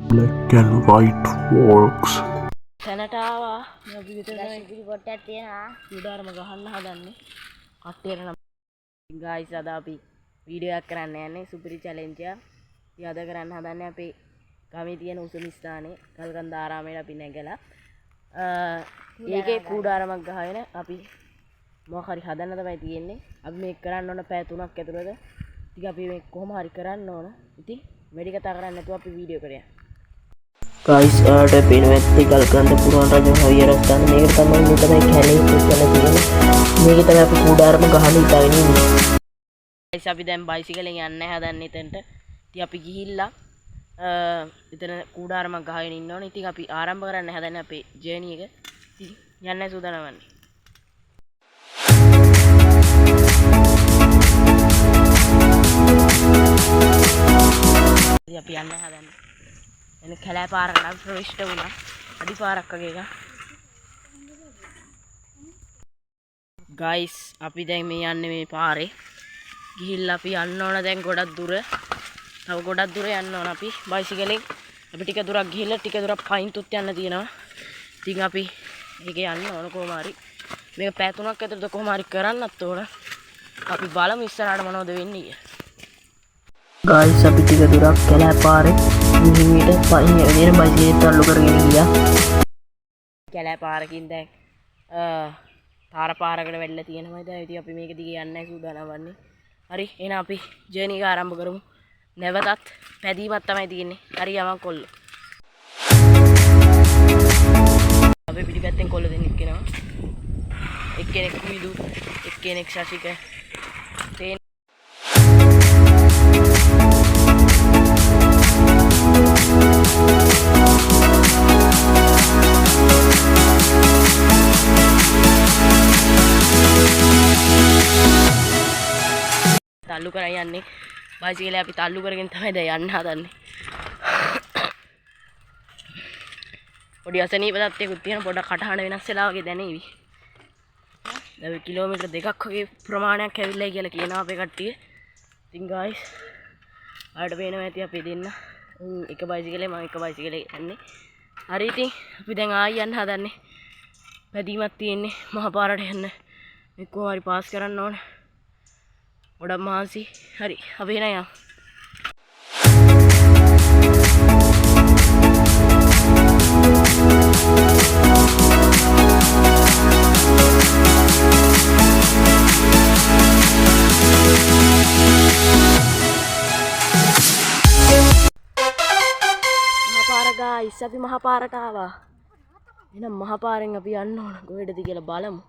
Black and white walks. තැනට ආවා. මේ අපි විතර තමයි සුපිරි පොට්ටයක් තියෙනවා. කුඩාරම ගහන්න හදන්නේ. කට්ටියට නම් ගායිස් අද අපි වීඩියෝ එකක් කරන්න යන්නේ සුපිරි චැලෙන්ජ් එකක්. ඉතින් අද කරන්න හදන්නේ අපේ ගමේ තියෙන උසම ස්ථානයේ ගල්කන්ද ආරාමයට අපි නැගලා ඒකේ කූඩාරමක් ගහගෙන අපි මොකක් හරි හදන්න තමයි තියෙන්නේ. අපි මේක කරන්න ඕන පැය 3ක් ඇතුළත. ඉතින් අපි මේක කොහොම හරි කරන්න ඕන. ඉතින් වැඩි කතා කරන්නේ නැතුව අපි වීඩියෝ කරමු. ගයිස් ඔයාලට පේනවා ඇත්තේ ගල්කන්ද පුරවන රජ විහාරස්ථාන. මේක තමයි මේ තමයි කැලේ ඉස්සල තියෙන. මේක තමයි අපි කූඩාරම ගහන්න හිතාගෙන ඉන්නේ. ගයිස් අපි දැන් බයිසිකලෙන් යන්න හදන්නේ එතනට. ඉතින් අපි ගිහිල්ලා එතන කූඩාරමක් ගහගෙන ඉන්න ඕනේ. ඉතින් අපි ආරම්භ කරන්න හදන්නේ අපේ ජර්නි එක. ඉතින් යන්න සූදානම් වන්නේ. ඉතින් අපි යන්න හදන්නේ. එන කැලෑ පාරකට අපි ප්‍රවිෂ්ඨ වුණා. අඩි පාරක් වගේ එකක්. ගයිස් අපි දැන් මේ යන්නේ මේ පාරේ. ගිහිල්ලා අපි යන්න ඕන දැන් ගොඩක් දුර. තව ගොඩක් දුර යන්න ඕන අපි බයිසිකලෙන්. අපි ටික දුරක් ගිහිල්ලා ටික දුරක් පයින් තුත් යන්න තියෙනවා. ඉතින් අපි ඒකේ යන්න ඕන කොහොම හරි. මේක පැය 3ක් ඇතුළත කොහොම හරි කරන්නත් ඕන. අපි බලමු ඉස්සරහට මොනවද වෙන්නේ කියලා. ගයිස් අපි ටික දුරක් කැලෑ පාරේ මිහිමිට පයින් ඇවිදින බයිසිකලෙත් තල්ලු කරගෙන ගියා. කැලෑ පාරකින් දැන් තාර පාරකට වැටලා තියෙනවා. දැන් ඉතින් අපි මේක දිගේ යන්නයි සූදානම් වන්නේ. හරි එහෙනම් අපි ජර්නි එක ආරම්භ කරමු. නැවතත් පැදීමක් තමයි තියෙන්නේ. හරි යමන් කොල්ලෝ. අපේ පිටිපැත්තෙන් කොල්ලෝ දෙන්නෙක් එනවා. එක්කෙනෙක් කුයිදු, එක්කෙනෙක් ශශික. තල්ලු කරන් යන්නේ. බයිසිකලේ අපි තල්ලු කරගෙන තමයි දැන් යන්න හදන්නේ. පොඩි අසනීප තත්ත්වයකුත් තියෙන පොඩක් කටහඬ වෙනස් වෙලා වගේ දැනේවි. දැන් ඔය කිලෝමීටර් 2ක් වගේ ප්‍රමාණයක් ඇවිල්ලායි කියලා කියනවා අපේ කට්ටිය. ඉතින් ගායිස් ඔයාලට පේනවා ඇති අපි දෙන්න. උන් එක බයිසිකලේ මං එක බයිසිකලේ යන්නේ. හරි ඉතින් අපි දැන් ආයි යන්න හදන්නේ. පැදීමක් තියෙන්නේ මහ පාරට යන්න. මේ කොහොම හරි පාස් කරන්න ඕන. ගොඩක් මහන්සි. හරි අපි එහෙනම් යමු. මහපාර ගායිස් අපි මහපාරට ආවා. එහෙනම් මහපාරෙන් අපි යන්න ඕන කොහෙටද කියලා බලමු.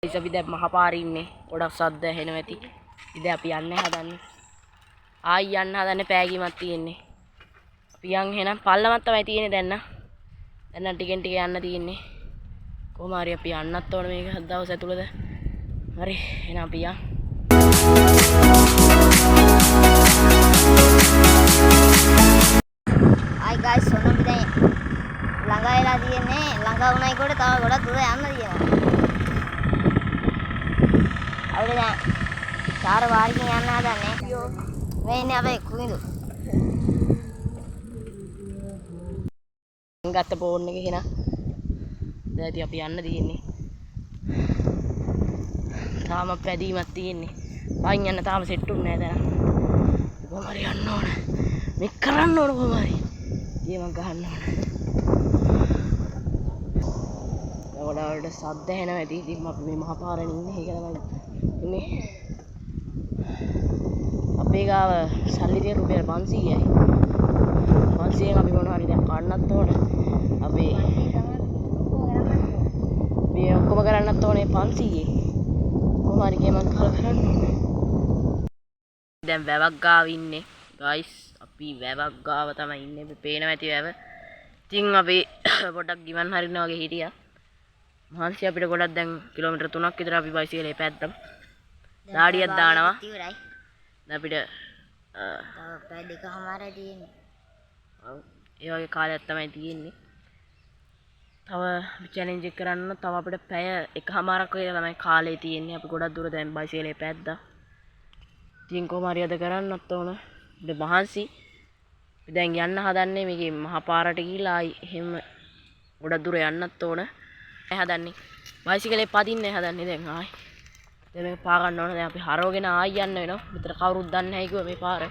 ගායිස් අපි දැන් මහපාරේ ඉන්නේ. ගොඩක් සද්ද ඇහෙනවා ඇති. ඉතින් අපි යන්න හදන්නේ. ආයි යන්න හදන්නේ පෑගීමක් තියෙන්නේ. අපි යන් එහෙනම් පල්ලමක් තමයි තියෙන්නේ දැන් නම්. දැන් නම් ටිකෙන් ටික යන්න තියෙන්නේ. කොහොම හරි අපි යන්නත් ඕන මේක හත් දවස් ඇතුළත. හරි එහෙනම් අපි යන්. ආයි ගයිස් ඔන්න අපි දැන් ළඟා වෙලා තියෙන්නේ. ළඟා වුණයි කොට තව ගොඩක් දුර යන්න තියෙනවා. අපිට දැන් චාර වාරකින් යන්න හදන්නේ. මේ ඉන්නේ අපේ කුඳු. ගත්ත ෆෝන් එක එහෙනම් දැන් ඉතින් අපි යන්න තියෙන්නේ. තාම පැදීමක් තියෙන්නේ. පයින් යන්න තාම සෙට් වුන්නේ නෑ දැන්. කොහොම හරි යන්න ඕන. මේ කරන්න ඕන කොහොම හරි. ගේමක් ගහන්න ඕන. ගොඩාක් සද්ද ඇහෙනවා ඇති. ඉතින් අපි මේ මහ පාරේ ඉන්නේ. ඒක තමයි ඉන්නේ. අපේ ගාව සල්ලි තියෙන රුපියල් 500යි. 500න් අපි මොනවා හරි දැන් කන්නත් ඕන. අපි මේ ඔක්කොම කරන්නත් ඕනේ 500යි. කොහොම හරි ගේමක් ගහලා කරන්න ඕනේ. දැන් වැවක් ගාව ඉන්නේ. ගයිස් අපි වැවක් ගාව තමයි ඉන්නේ. අපි පේනවා ඇති වැව. ඉතින් අපි පොඩ්ඩක් ගිමන් හරිනවා වගේ හිටියා. මහන්සි අපිට ගොඩක් දැන් කිලෝමීටර් 3ක් විතර අපි බයිසිකලේ පැද්දා. දාඩියක් දානවා. ඉවරයි. දැන් අපිට, තව පැය දෙකමාරයි තියෙන්නේ. ඔව්. ඒ වගේ කාලයක් තමයි තියෙන්නේ. තව අපි චැලෙන්ජ් එක කරන්න ඕන. තව අපිට පැය එකහමාරක් වගේ තමයි කාලය තියෙන්නේ. අපි ගොඩක් දුර දැන් බයිසිකලේ පැද්දා. ඉතින් කොහොම හරි අද කරන්නත් ඕන. අපිට මහන්සි. අපි දැන් යන්න හදන්නේ මේකේ මහ පාරට ගිහිල්ලා ආයි එහෙම ගොඩක් දුර යන්නත් ඕන. හදන්නේ බයිසිකලේ පදින්න හදන්නේ දැන් ආයි. දැන් මේක පා ගන්න ඕන. දැන් අපි හරවගෙන ආයි යන්න වෙනවා. මෙතන කවුරුත් දන්නේ නැහැ කිව්වා මේ පාර.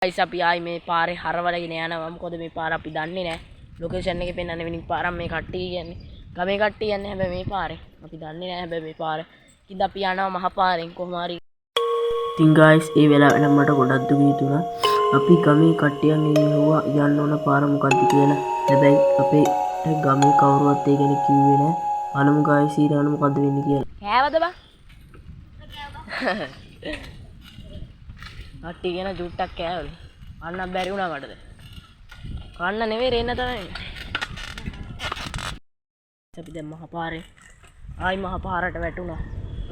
ගයිස් අපි ආයි මේ පාරේ හරවලගෙන යනවා. මොකද මේ පාර අපි දන්නේ නැහැ. ලොකේෂන් එකේ පෙන්වන්නේ වෙනින් පාරක් මේ කට්ටිය කියන්නේ. ගමේ කට්ටිය යන්නේ හැබැයි මේ පාරේ. අපි දන්නේ නැහැ හැබැයි මේ පාර. ඉතින් අපි යනවා මහ පාරෙන් කොහොම හරි. ඉතින් ගයිස් ඒ වෙලාව නම් මට ගොඩක් දුක හිතුණා. අපි ගමේ කට්ටියන් ඇහුවා යන්න ඕන පාර මොකද්ද කියලා. හැබැයි අපේ ගමේ කවුරුවත් ඒ ගැන කිව්වේ නෑ. බලමු ගයිස් ඊළඟට මොකද්ද වෙන්නේ කියලා. කෑවද බං? කට්ටිය කියන චුට්ටක් කෑවලු. කන්න බැරි වුණා මටද. කන්න නෙවෙයි රේන්න තමයි. අපි දැන් මහ පාරේ ආයි මහ පාරට වැටුණා.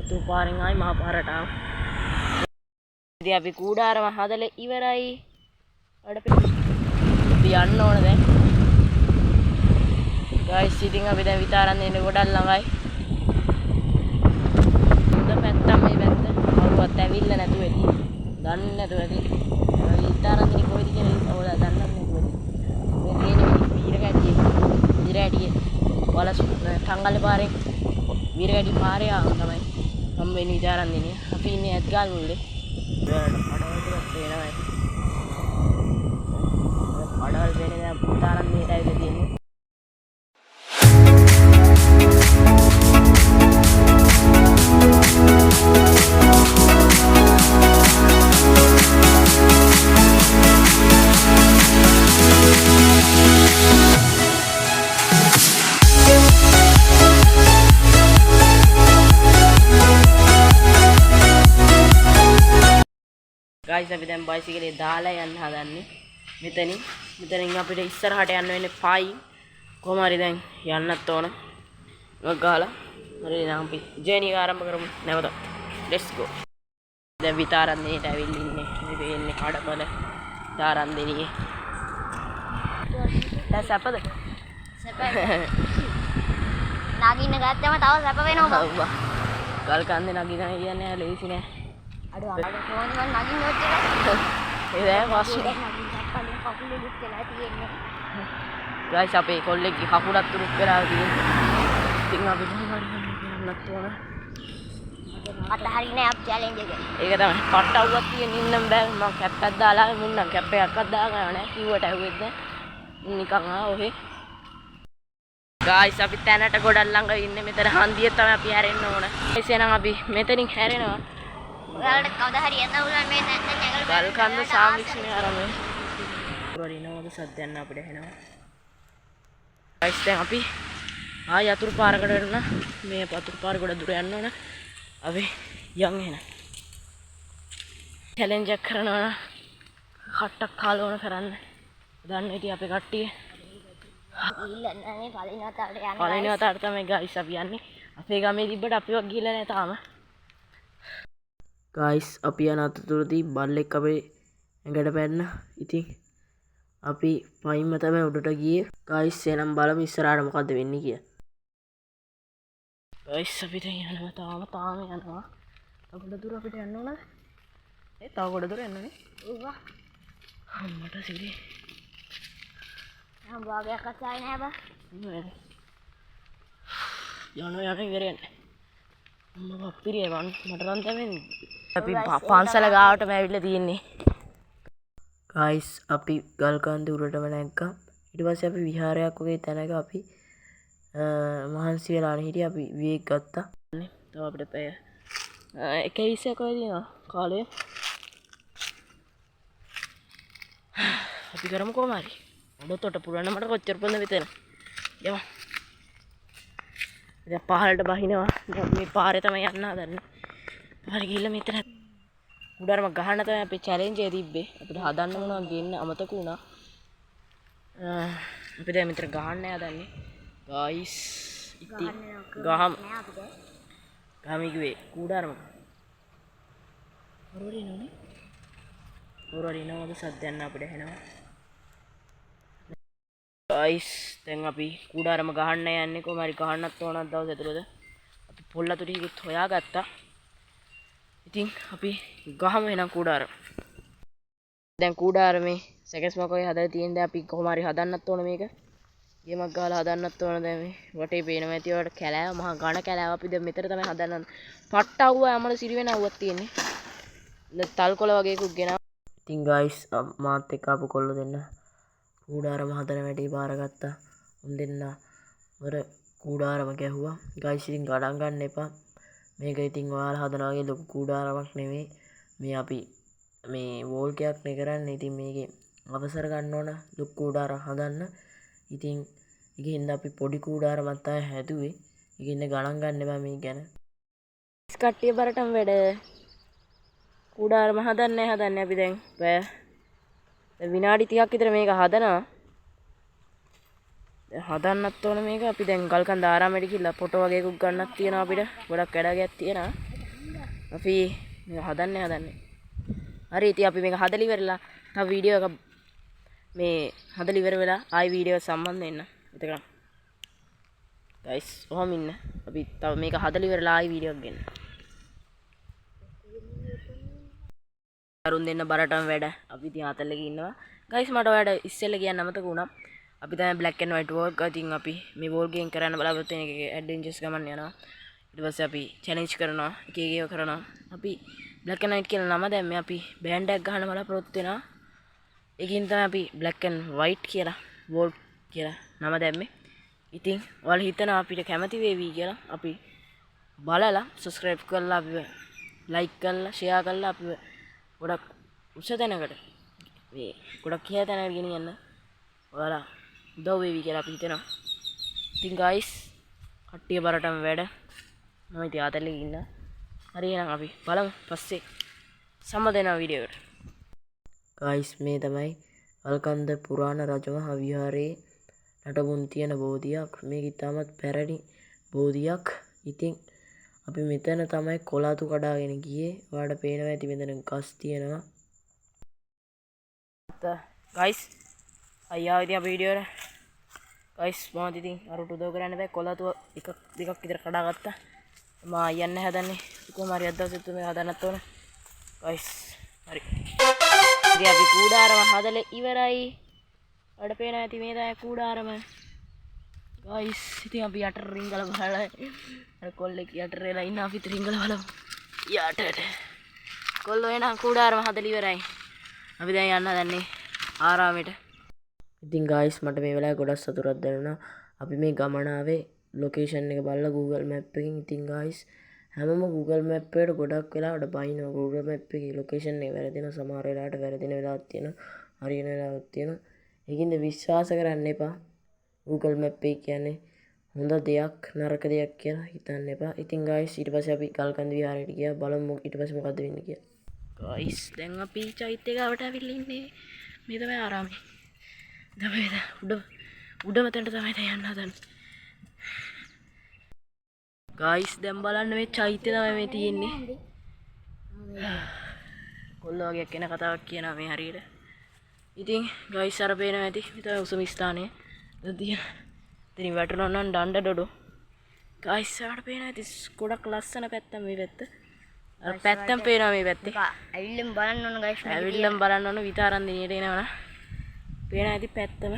අතු පාරෙන් ආයි මහ පාරට ආවා. ඉතින් අපි කූඩාරම හදලා ඉවරයි. අපි යන්න ඕන දැන්. ගයිස් ඉතින් අපි දැන් විතාරන් දෙන්න ගොඩක් ළඟයි. හොඳ පැත්තක් මේ පැත්ත. කවුරුවත් ඇවිල්ලා නැතුව ඇති. දන්නේ නැතුව ඇති. විතාරන් දෙන්නේ කොහෙද කියලා ඔයාලා දන්නේ නැතුව ඇති. මේ තියෙන්නේ වීරකැටියේ. වීරකැටියේ වලස් තංගල්ල පාරේ වීරකැටි පාරේ ආවම තමයි හම් වෙන්නේ විතාරන් දෙන්නේ. අපි ඉන්නේ ඇත්ගාල් මුල්ලේ. ඔයාලට කඩවල් ටිකක් පේනවා ඇති. කඩවල් පේන්නේ දැන් විතාරන් දෙන්නට ඇවිල්ලා තියෙන්නේ. ගයිස් අපි දැන් බයිසිකලේ දාලා යන්න හදන්නේ. මෙතනින් අපිට ඉස්සරහට යන්න වෙන්නේ පයින්. කොහොම හරි දැන් යන්නත් ඕන. මොකක් ගහලා හරි දැන් අපි ජර්නි එක ආරම්භ කරමු නැවතත්. Let's go. දැන් විතාරන්දෙනියට ඇවිල්ලා ඉන්නේ. මේ පේන්නේ කඩපල විතාරන්දෙනියේ. දැන් සැපද? සැපයි. නගින්න ගත්තම තව සැප වෙනවා බං. අම්මා. ගල් කන්දේ නගිනවා කියන්නේ ලේසි නෑ. අඩෝ අඩෝ කොහොමද මං නගින්න ඔච්චර? ඒ දැන් පස්සේ නගින්න කලින් කකුල ලුක් වෙලා තියෙන්නේ. ගයිස් අපේ කොල්ලෙක්ගේ කකුලත් තුරුක් වෙලා තියෙන්නේ. ඉතින් අපි කොහොම හරි යන්නත් ඕන. මට හරි නෑ අප් චැලෙන්ජ් එක. ඒක තමයි. පට්ට අවුවක් තියෙන ඉන්නම් බෑ. මං කැප් එකක් දාලා ආවේ. මුන් නම් කැප් එකක්වත් දාගෙන නෑ. කිව්වට ඇහුවෙත් නෑ. මුන් නිකන් ආ ඔහෙ. ගයිස් අපි තැනට ගොඩක් ළඟ ඉන්නේ. මෙතන හන්දිය තමයි අපි හැරෙන්න ඕන. ගයිස් එහෙනම් අපි මෙතනින් හැරෙනවා. ඔයාලට කවදා හරි යන්න පුළුවන් මේ තැනට නැගලා ගල් කන්ද සාමික්ෂණය ආරම්භ. වරිනවද සද්දයන් අපිට ඇහෙනවා. ගයිස් දැන් අපි ආයි අතුරු පාරකට වැටුණා. මේ අතුරු පාර ගොඩ දුර යන්න ඕන. අපි යන් එහෙනම්. චැලෙන්ජ් එකක් කරනවා නම් කට්ටක් කාලා ඕන කරන්න. දන්න ඉතින් අපේ කට්ටිය. ගිහිල්ලා නෑ මේ පළවෙනි වතාවට යන්නේ. පළවෙනි වතාවට තමයි ගයිස් අපි යන්නේ. අපේ ගමේ තිබ්බට අපිවත් ගිහිල්ලා නෑ තාම. ගයිස් අපි යන අතරතුරදී බල්ලෙක් අපේ ඇඟට පැන්න. ඉතින් අපි පයින්ම තමයි උඩට ගියේ. ගයිස් එහෙනම් බලමු ඉස්සරහට මොකද්ද වෙන්නේ කියලා. ගයිස් අපි දැන් යනවා තාම යනවා. තව ගොඩ දුර අපිට යන්න ඕනද? ඒ තව ගොඩ දුර යන්න ඕනේ. ඌවා. අම්මට සිරි. මම භාගයක් අස්සාවේ නෑ බං. යනවා යනවා ඉවරයක් නෑ. අම්මා අප්පිරිය බං මට නම් දැනෙන්නේ. අපි පන්සල ගාවටම ඇවිල්ලා තියෙන්නේ. ගයිස් අපි ගල් කන්ද උඩටම නැග්ගා. ඊට පස්සේ අපි විහාරයක් වගේ තැනක අපි මහන්සි වෙලා හිටියා. අපි විවේක ගත්තා. තව අපිට පැය 1:20ක් වගේ තියෙනවා කාලය. අපි කරමු කොහොම හරි. උඩතොට පුළුවන් නම් මට කොච්චර පුළුවන්ද මෙතන. යමු. දැන් පහළට බහිනවා. දැන් මේ පාරේ තමයි යන්න හදන්නේ. පාරේ ගිහිල්ලා මෙතන උඩරම ගහන්න තමයි අපේ චැලෙන්ජ් එක තිබ්බේ. අපිට හදන්න මොනවා ගේන්න අමතක වුණා. අපි දැන් මෙතන ගහන්න හදන්නේ. ගයිස් ඉතින් ගහමු. ගහමු කිව්වේ කූඩාරම. හොරොරි නෝනේ. හොරොරි නෝද සද්දයන් අපිට ඇහෙනවා. ගයිස් දැන් අපි කූඩාරම ගහන්න යන්නේ. කොහොම හරි ගහන්නත් ඕන දවස් ඇතුළත. අපි පොල් අතු ටිකකුත් හොයාගත්තා. ඉතින් අපි ගහමු එහෙනම් කූඩාරම. දැන් කූඩාරමේ සැකස්මක් වගේ හදලා තියෙන දැන් අපි කොහොම හරි හදන්නත් ඕන මේක. ගේමක් ගහලා හදන්නත් ඕන. දැන් මේ වටේ පේනවා ඇති ඔයාලට කැලෑව, මහා ඝන කැලෑව. අපි දැන් මෙතන තමයි හදන්න. පට්ට අවුව ඇමල සිරි වෙන අවුවක් තියෙන්නේ. දැන් තල් කොළ වගේ එකක් ගෙනාවා. ඉතින් ගයිස්, මාත් එක්ක ආපු කොල්ලෝ දෙන්න කූඩාරම හදන වැඩේ බාරගත්තා. උන් දෙන්න වර කූඩාරම ගැහුවා. ගයිස්, ඉතින් ගණන් ගන්න එපා. මේක ඉතින් ඔයාලා හදන වගේ ලොකු කූඩාරමක් නෙමෙයි. මේ අපි මේ වෝල් එකක් නේ කරන්නේ. ඉතින් මේකේ අවසර ගන්න ඕන ලොකු කූඩාරම් හදන්න. ඉතින් ඒකෙන් හින්දා අපි පොඩි කූඩාරමක් තමයි හැදුවේ. ඒකෙන් හින්දා ගණන් ගන්න එපා මේ ගැන. කට්ටිය බරටම වැඩ. කූඩාරම හදන්නේ හදන්නේ අපි දැන් බෑ. දැන් විනාඩි 30ක් විතර මේක හදනවා. දැන් හදන්නත් ඕන මේක. අපි දැන් ගල්කන්ද ආරාමයට ගිහිල්ලා ෆොටෝ වගේ එකක් ගන්නත් තියෙනවා අපිට. ගොඩක් වැඩ වගේක් තියෙනවා. අපි මේක හදන්නේ හදන්නේ. හරි, ඉතින් අපි මේක හදලා ඉවරලා තව වීඩියෝ එකක් මේ හදලා ඉවර වෙලා ආයි වීඩියෝ එක සම්බන්ධ වෙන්න. එතකන් ගයිස් ඔහොම ඉන්න. අපි තව මේක හදලා ඉවරලා ආයි වීඩියෝ එකක් ගෙන්න. අරුන් දෙන්න බරටම වැඩ. අපි ඉතින් ආතල් එකේ ඉන්නවා. ගයිස්, මට ඔයාලට ඉස්සෙල්ලා කියන්න අමතක වුණා. අපි තමයි black and white work. ඉතින් අපි මේ වෝල් ගේම් කරන්න බලාපොරොත්තු වෙන එකේ ඇඩ්වෙන්චර්ස් ගමන් යනවා. ඊට පස්සේ අපි චැලෙන්ජ් කරනවා, එක එක ඒවා කරනවා. අපි black and white කියලා නම දැම්මේ. අපි බෑන්ඩ් එකක් ගහන්න බලාපොරොත්තු වෙනවා. ඒකින් තමයි අපි black and white කියලා වෝල් කියලා නම දැම්මේ. ඉතින් ඔයාලා හිතනවා අපිට කැමති වේවි කියලා. අපි බලලා සබ්ස්ක්‍රයිබ් කරලා, අපිව ලයික් කරලා, ෂෙයා කරලා, අපිව ගොඩක් උස තැනකට, මේ ගොඩක් ඉහළ තැනකට ගෙනියන්න ඔයාලා උදව් වේවි කියලා අපි හිතනවා. ඉතින් ගයිස්, කට්ටිය බරටම වැඩ. මම ඉතින් ආතල් එකේ ඉන්නවා. හරි, එහෙනම් අපි බලමු, පස්සේ සම්බන්ධ වෙනවා වීඩියෝ එකට. ගයිස්, මේ තමයි ගල්කන්ද පුරාණ රජමහා විහාරයේ නටබුන් තියෙන බෝධියක්. මේක ඉතාමත් පැරණි බෝධියක්. ඉතින් අපි මෙතන තමයි කොළ අතු කඩාගෙන ගියේ. ඔයාලට පේනවා ඇති මෙතන ගස් තියෙනවා. ගයිස්, අයියා, ඉතින් අපි වීඩියෝ එකට ගයිස්, මම ඉතින් අරුට උදව් කරන්න බෑ. කොළ අතු එකක් දෙකක් විතර කඩාගත්තා. මම යන්න හදන්නේ. කොහොම හරි අද දවසෙත් මේක හදන්නත් ඕන ගයිස්. හරි, ඉතින් අපි කූඩාරම හදලා ඉවරයි. ඔයාලට පේනවා ඇති මේ තමයි කූඩාරම ගයිස්. ඉතින් අපි යට රිංගල බලලා, අර කොල්ලෙක් යට වෙලා ඉන්න, අපිත් රිංගල බලමු යටට. කොල්ලෝ, එනං කූඩාරම හදලා ඉවරයි. අපි දැන් යන්න හදන්නේ ආරාමෙට. ඉතින් ගයිස්, මට මේ වෙලාවේ ගොඩක් සතුටක් දැනුණා. අපි මේ ගමන ආවේ ලොකේෂන් එක බලලා Google Map එකකින්. ඉතින් ගයිස්, හැමෝම Google Map එකට ගොඩක් වෙලාවට බයිනවා. Google Map එකේ ලොකේෂන් එක වැරදිනවා. සමහර වෙලාවට වැරදින වෙලාවක් තියෙනවා. හරියන වෙලාවක් තියෙනවා. ඒකින්ද විශ්වාස කරන්න එපා. Google Map එක කියන්නේ හොඳ දෙයක් නරක දෙයක් කියලා හිතන්න එපා. ඉතින් ගයිස්, ඊට පස්සේ අපි ගල්කන්ද විහාරයට ගියා. බලමු ඊට පස්සේ මොකද්ද වෙන්නේ කියලා. ගයිස්, දැන් අපි චෛත්‍ය ගාවට ඇවිල්ලා ඉන්නේ. මේ තමයි ආරාමේ. දැන් මේ උඩ උඩම තැනට තමයි දැන් යන්න හදන්නේ. ගයිස්, දැන් බලන්න, මේ චෛත්‍ය තමයි මේ තියෙන්නේ. කොල්ලෝ වගේක් එන කතාවක් කියනවා මේ හරියට. ඉතින් ගයිස්, අර පේනවා ඇති මේ තමයි උසම ස්ථානය. දැන් තියෙන ඉතින් වැටුණා නම් දණ්ඩ ඩොඩෝ. ගයිස්, ඔයාලට පේනවා ඇති ගොඩක් ලස්සන පැත්ත මේ පැත්ත. අර පැත්තෙන් පේනවා මේ පැත්තේ. ඇවිල්ලම බලන්න ඕන ගයිස්. ඇවිල්ලම බලන්න ඕන විතාරන්දිනියට එනවනම්. පේනවා ඇති පැත්තම.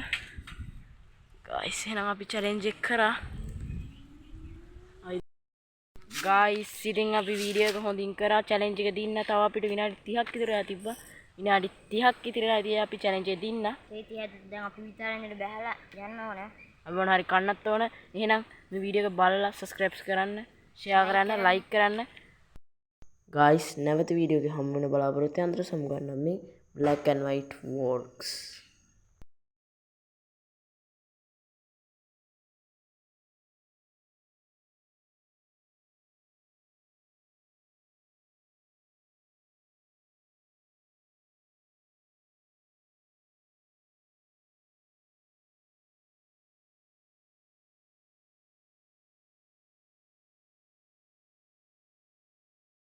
ගයිස්, එහෙනම් අපි චැලෙන්ජ් එක කරා. ගයිස්, ඉතින් අපි වීඩියෝ එක හොඳින් කරා, චැලෙන්ජ් එක දින්න. තව අපිට විනාඩි 30ක් විතර වෙලා තිබ්බා. විනාඩි 30ක් ඉතිරි වෙලා ඉතින් අපි චැලෙන්ජ් එක දින්න. ඒ 30 දැන් අපි විතාරන්නට බැහැලා යන්න ඕන. අපි මොන හරි කන්නත් ඕන. එහෙනම් මේ වීඩියෝ එක බලලා සබ්ස්ක්‍රයිබ් කරන්න, ෂෙයා කරන්න, ලයික් කරන්න. ගයිස්, නැවත වීඩියෝ එකේ හම්බ වෙන බලාපොරොත්තු අතර සමුගන්නම්. මේ black and white works.